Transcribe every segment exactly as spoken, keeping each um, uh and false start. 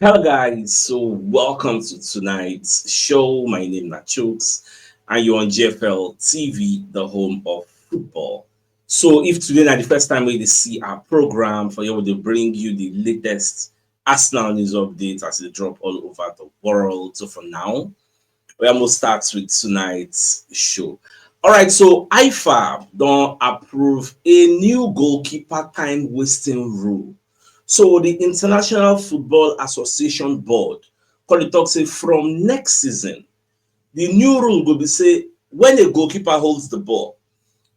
Hello guys, so welcome to tonight's show. My name is Chooks and you're on G F L T V, the home of football. So if today na the first time wey you dey see our program, for here we dey bring you the latest Arsenal news updates as e drop all over the world. So for now, we almost start with tonight's show. All right, so I F A B don approve a new goalkeeper time wasting rule. So the International Football Association Board come dey talk say from next season, the new rule go be say when a goalkeeper holds the ball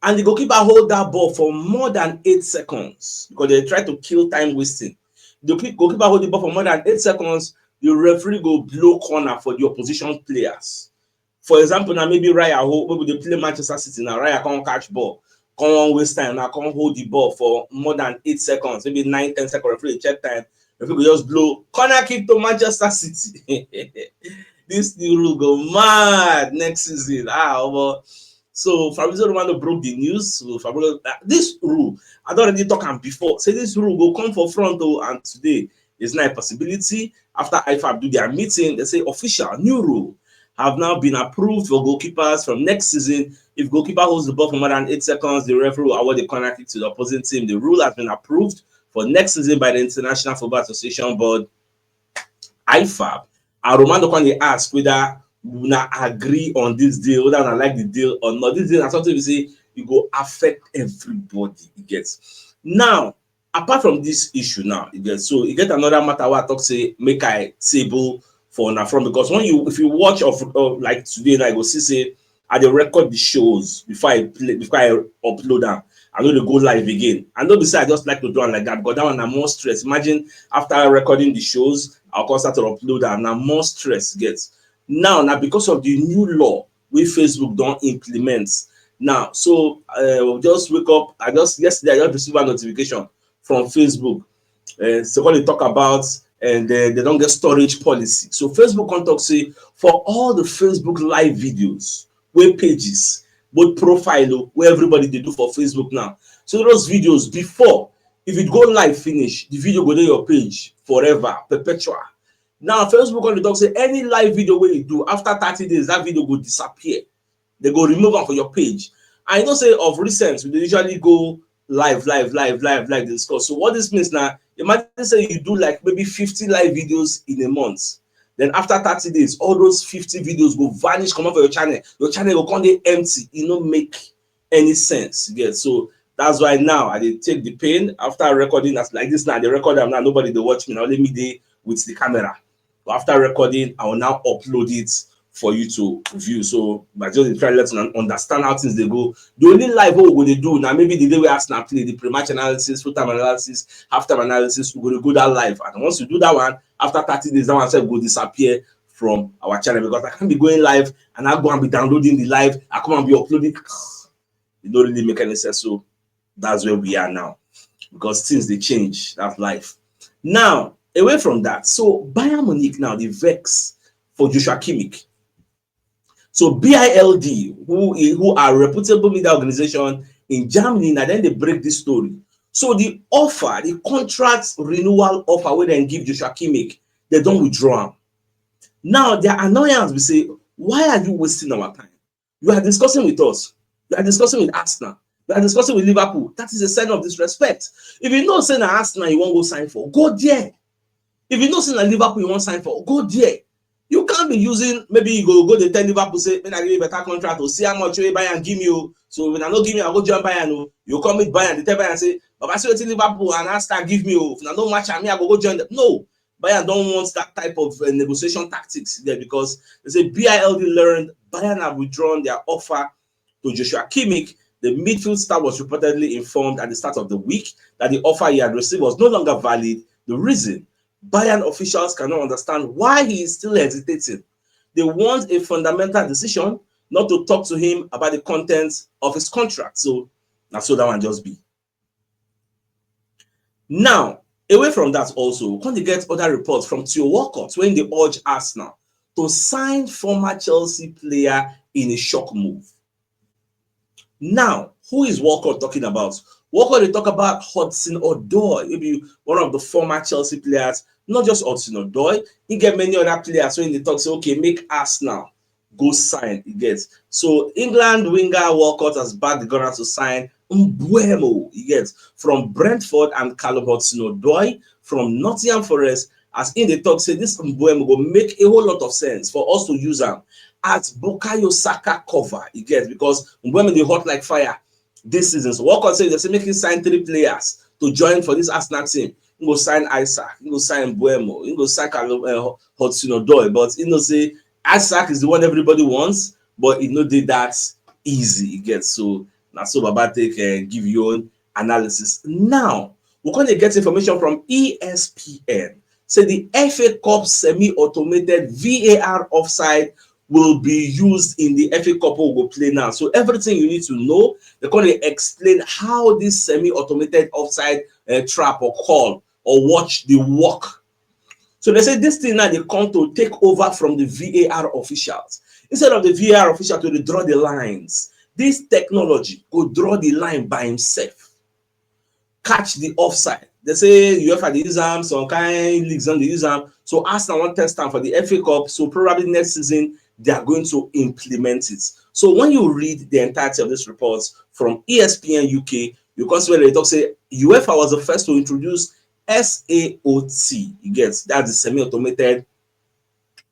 and the goalkeeper hold that ball for more than eight seconds, because they try to kill time wasting. The goalkeeper hold the ball for more than eight seconds, the referee go blow corner for the opposition players. For example, now maybe Raya hold, maybe they play Manchester City now, Raya can't catch ball, can't waste time, now can't hold the ball for more than eight seconds, maybe nine, ten seconds, referee check time, referee go just blow corner kick to Manchester City. This new rule go mad next season. Ah, omo. So Fabrizio Romano broke the news. So Fabrizio, uh, this rule, I don't already talk am before. Say this rule go come for front though, and today is not a possibility. After I F A B do their meeting, they say official new rule have now been approved for goalkeepers from next season. If goalkeeper holds the ball for more than eight seconds, the referee will award the corner kick to the opposing team. The rule has been approved for next season by the International Football Association Board, I F A B. And Romano come dey ask whether una agree on this deal, whether una like the deal or not. This deal na something we say e go affect everybody. You get? Now, apart from this issue now, you get, so you get another matter where I talk say make I table for una from, because when you, if you watch of, of like today now, you go see say I dey record the shows before I play, before I upload them. I no dey go live again. I know be say I just like to do am like that, because that one na more stress. Imagine after recording the shows, I'll come start to upload am. Na more stress get. Now, na because of the new law wey Facebook don implement. Now, so uh, we just wake up. I just, yesterday I just received a notification from Facebook. Uh, so when they talk about, and uh, they don't get storage policy. So Facebook come talk say for all the Facebook live videos, web pages, both profile o, where everybody dey do for Facebook now. So those videos before, if it go live finish, the video go dey your page forever, perpetual. Now Facebook come dey talk say any live video wey you do after thirty days, that video go disappear. They go remove am for your page. I know say of recent, we dey usually go live, live, live, live, live, dey discuss. So what this means now, imagine say you do like maybe fifty live videos in a month. Then after thirty days, all those fifty videos go vanish, come off of your channel. Your channel go come dey empty. E no make any sense. You get? So that's why now I dey take the pain after recording as like this now. I dey record am now. Nobody dey watch me. Na only me dey with the camera. But after recording, I will now upload it for you to view. So I just dey try let una understand how things dey go. The only live wey we go dey do now, maybe the day wey Arsenal play, the pre-match analysis, full-time analysis, half-time analysis, we go dey go that live. And once you do that one, after thirty days, that one sef go disappear from our channel, because I can't be going live and I go and be downloading the live, I come and be uploading. It don't really make any sense. So that's where we are now, because things dey change. That's life. Now, away from that, so Bayern Munich now dey vex for Joshua Kimmich. So B I L D, who i- who are reputable media organization in Germany, now then they break this story. So the offer, the contract renewal offer wey dem give Joshua Kimmich, they don withdraw am. Now their annoyance be say, why are you wasting our time? You are discussing with us. You are discussing with Arsenal. You are discussing with Liverpool. That is a sign of disrespect. If you know say na Arsenal you wan go sign for, go there. If you know say na Liverpool you wan sign for, go there. You can't be using, maybe you go go dey tell Liverpool say, make I give you better contract o, see how much wey Bayern give me o. So if una no give me, I go join Bayern o. You come meet Bayern, dey tell Bayern say, Baba, see wetin Liverpool and Arsenal give me o. If una no match am, me, I go go join them. No, Bayern don't want that type of uh, negotiation tactics there, because they say B I L D learned Bayern have withdrawn their offer to Joshua Kimmich. The midfield star was reportedly informed at the start of the week that the offer he had received was no longer valid. The reason, Bayern officials cannot understand why he is still hesitating. They want a fundamental decision, not to talk to him about the contents of his contract. So that's so that one just be. Now, away from that also, we come dey get other reports from Theo Walcott wey dey urge Arsenal to sign former Chelsea player in a shock move. Now, who is Walcott talking about? Walcott dey talk about Hudson Odoi, maybe one of the former Chelsea players Not just Hudson-Odoi, he get many other players wey dey talk say, okay, make Arsenal go sign, you get. So England winger Walcott has backed the Gunners to sign Mbeumo, you get, from Brentford, and Callum Hudson-Odoi from Nottingham Forest, as im dey talk say this Mbeumo go make a whole lot of sense for us to use am as Bukayo Saka cover, you get, because Mbeumo dey hot like fire this season. So Walcott say they say make him sign three players to join for this Arsenal team. He go sign Isak, he go sign Mbeumo, he go sign Callum, uh, Hudson-Odoi, but you know say Isak is the one everybody wants, but e no dey that easy, you get. So na so Baba take, uh, give you own analysis. Now, we come dey get information from E S P N. Say the F A Cup semi-automated V A R offside will be used in the F A Cup wey we go play now. So everything you need to know, they come dey explain how this semi-automated offside, uh, trap or call or watch dey work. So they say this thing now dey come to take over from the V A R officials. Instead of the V A R official to dey draw the lines, this technology go draw the line by himself, catch the offside. They say UEFA dey use am, some kind leagues don dey use am. So Arsenal wan test am for the F A Cup. So probably next season they are going to implement it. So when you read the entirety of this report from E S P N U K, you come see where they talk say UEFA was the first to introduce S A O T. You get, that's the semi-automated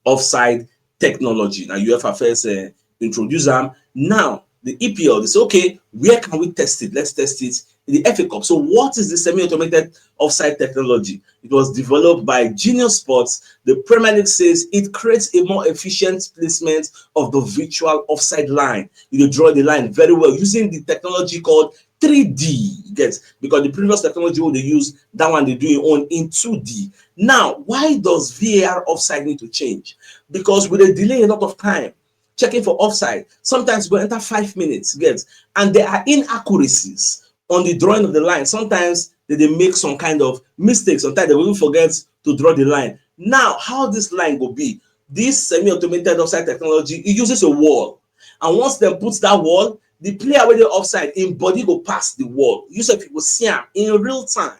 offside technology. Now UEFA first, uh, introduce am. Now the E P L, they say, okay, where can we test it? Let's test it in the F A Cup. So what is the semi-automated offside technology? It was developed by Genius Sports. The Premier League says it creates a more efficient placement of the virtual offside line. You draw the line very well using the technology called three D, you get, because the previous technology wey they use, that one they do im own in two D. Now, why does V A R offside need to change? Because we dey delay a lot of time checking for offside. Sometimes we go enter five minutes, get, and there are inaccuracies on the drawing of the line. Sometimes they dey make some kind of mistakes. Sometimes they go even forget to draw the line. Now, how this line go be? This semi-automated offside technology, it uses a wall. And once they put that wall, the player wey dey offside, im body go pass the wall. You sef, you go see am in real time.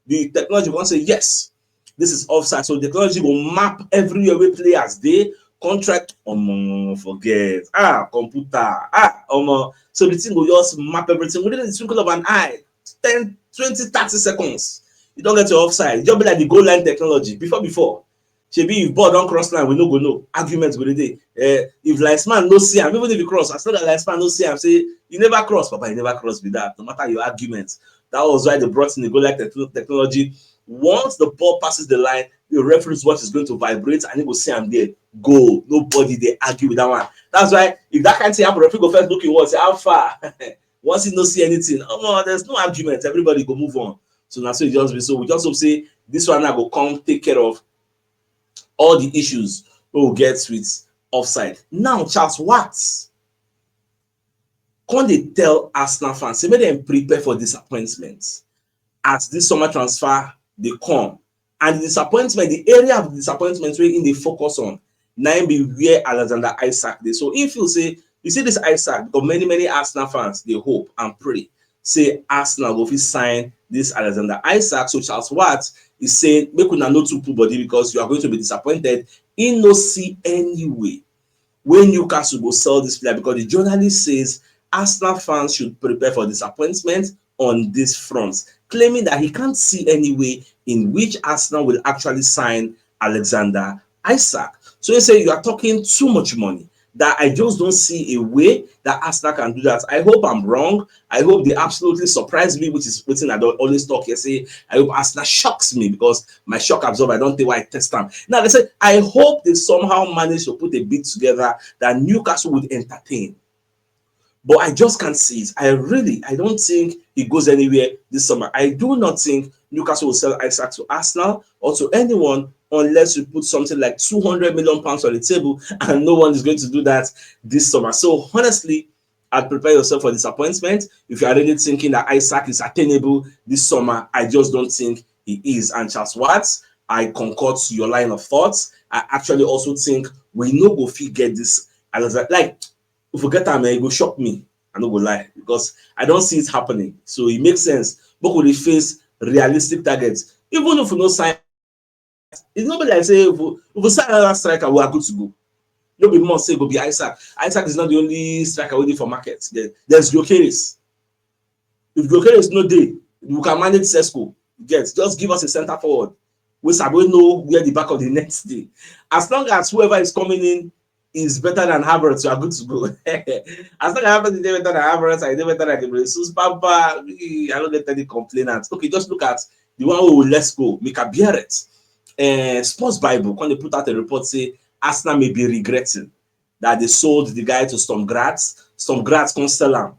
The technology go say, yes, this is offside. So the technology go map everywhere wey players dey, contract, omo, forget. Ah, computer. Ah, omo. So the thing go just map everything within the twinkle of an eye. Ten, twenty, thirty seconds. You don get your offside. E just be like the goal line technology. Before, before, shebi if ball don cross line, we no go know. Argument go dey dey. Eh, if linesman no see am, even if e cross, as long as linesman no see am, say, you never cross, papa, you never cross be that. No matter your argument. That was why they brought in the goal line techno-, technology. Once the ball passes the line, the referee's watch is going to vibrate and you go see am there. Goal. Nobody dey argue with that one. That's why if that kind thing happen, referee go first look im watch, say, how far? Once he no see anything, omo, there's no argument. Everybody go move on. So na so e just be. So we just hope say this one now go come take care of all the issues wey we get with offside. Now, Charles Watts come dey tell Arsenal fans say make dem prepare for disappointment as this summer transfer dey come. And the disappointment, the area of disappointment wey im dey focus on, na im be where Alexander Isak dey. So im feel say, you see this Isak, because many, many Arsenal fans dey hope and pray say Arsenal go fit sign this Alexander Isak. So Charles Watts is saying, make una no too put body because you are going to be disappointed. He no see any way wey Newcastle go sell this player because the journalist says Arsenal fans should prepare for disappointment on this front, claiming that he can't see any way in which Arsenal will actually sign Alexander Isak. So he said, you are talking too much money, that I just don't see a way that Arsenal can do that. I hope I'm wrong. I hope they absolutely surprise me, which is wetin I don always talk here. Say, I hope Arsenal shocks me because my shock absorber, I don't think why I test am. Now, they say, I hope they somehow manage to put a bid together that Newcastle would entertain. But I just can't see it. I really, I don't think it goes anywhere this summer. I do not think Newcastle will sell Isak to Arsenal or to anyone unless you put something like two hundred million pounds on the table, and no one is going to do that this summer. So honestly, I'd prepare yourself for disappointment. If you are really thinking that Isak is attainable this summer, I just don't think he is. And Charles Watts, I concur to your line of thoughts. I actually also think we no go fit get this Alexander. Like, if we get am, eh, e go shock me. I no go lie, because I don't see it happening. So it makes sense. But we dey face realistic targets. Even if we no sign It's not like say if we, if we sign another striker, we are good to go. No be must say go be Isaac. Isaac is not the only striker waiting for market. There- There's Gyökeres. If Gyökeres no dey, we can manage Sesko. Get just give us a center forward. We sabi know where the back of the net dey. As long as whoever is coming in is better than Havertz, you are good to go. As long as Havertz is better than Havertz, I dey better than Gabriel Jesus. Baba, I don't get any complainants. Okay, just look at the one who will let's go, Mika Biereth. Uh, Sports Bible, when they put out a report, say Arsenal may be regretting that they sold the guy to Sturm Graz. Sturm Graz come sell am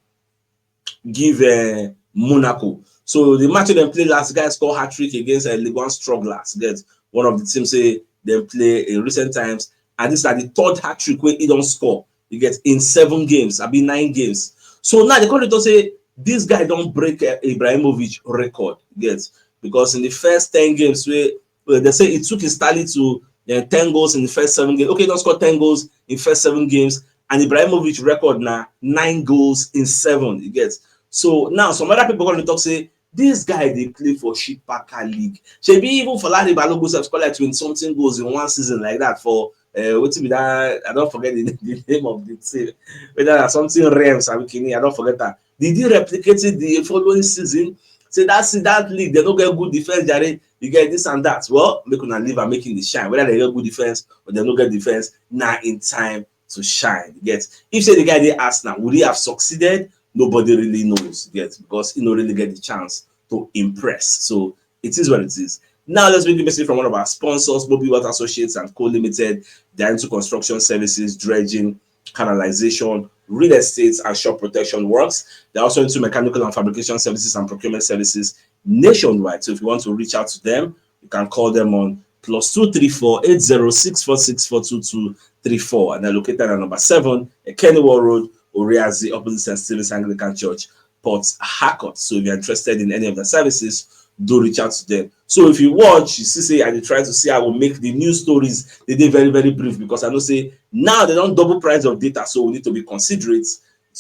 give uh, Monaco. So the match dem play last, guy score hat trick against uh, Ligue one strugglers. Get one of the teams say dem play in recent times, and this na the third hat trick wey he don score. You get in seven games, abi nine games. So now the country don say this guy don break uh, Ibrahimovic record. Get because in the first ten games wey well, they say it took his tally to uh, ten goals in the first seven games. Okay, he don score ten goals in first seven games, and Ibrahimovic record na nine goals in seven. You get so now some other people gonna talk say this guy dey play for Chipaka League. Shebi even Folarin Balogun sef score like twenty something goals in one season like that for uh, wetin be that? I don forget the, the name of the team. Whether na something Rems abi Kini, I don forget that. Did he replicate it the following season? Say that see that league, they no get good defense, jare. You get this and that. Well, make una leave am, make him dey shine. Whether they get good defense or they no get defense, na in time to shine. You get if say the guy dey Arsenal, would he have succeeded? Nobody really knows. You get because he no really get the chance to impress. So it is what it is. Now let's make the message from one of our sponsors, Bobby Water Associates and Co Limited. They are into construction services, dredging, canalization, real estate, and shop protection works. They're also into mechanical and fabrication services and procurement services nationwide. So if you want to reach out to them, you can call them on plus two three four eight zero six four six four two two three four, and they're located at number seven, Ekeniwo Road, Oriazi, opposite Saint Stephen's Anglican Church, Port Harcourt. So if you're interested in any of the services, do reach out to them. So if you watch, you see say I dey try to see how we make the news stories. They dey very, very brief because I know say now they don double price of data, so we need to be considerate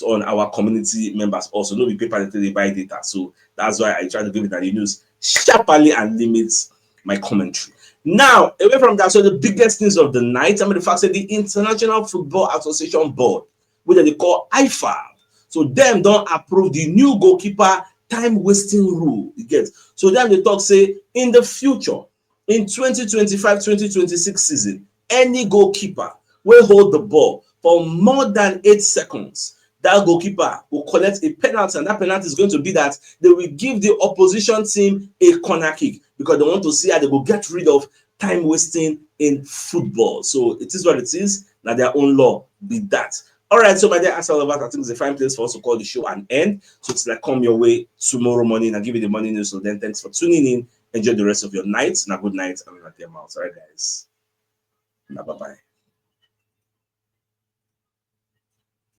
on our community members also. No be paper they take dey buy data. So that's why I try to give it the news sharply and limit my commentary. Now, away from that, so the biggest news of the night, I mean, the fact that the International Football Association Board, which they call IFAB, so dem don approve the new goalkeeper time wasting rule. You get so dem dey talk say in the future, in twenty twenty-five twenty twenty-six season, any goalkeeper wey hold the ball for more than eight seconds, that goalkeeper will collect a penalty, and that penalty is going to be that they will give the opposition team a corner kick because they want to see how they go get rid of time wasting in football. So it is what it is. Now their own law be that. All right, so my dear Arsenal lovers, I think it's a fine place for us to call the show an end. So it's like come your way tomorrow morning. I'll give you the morning news. So then thanks for tuning in. Enjoy the rest of your night. Now good night. I'm not your mouth. All right, guys. Now bye bye.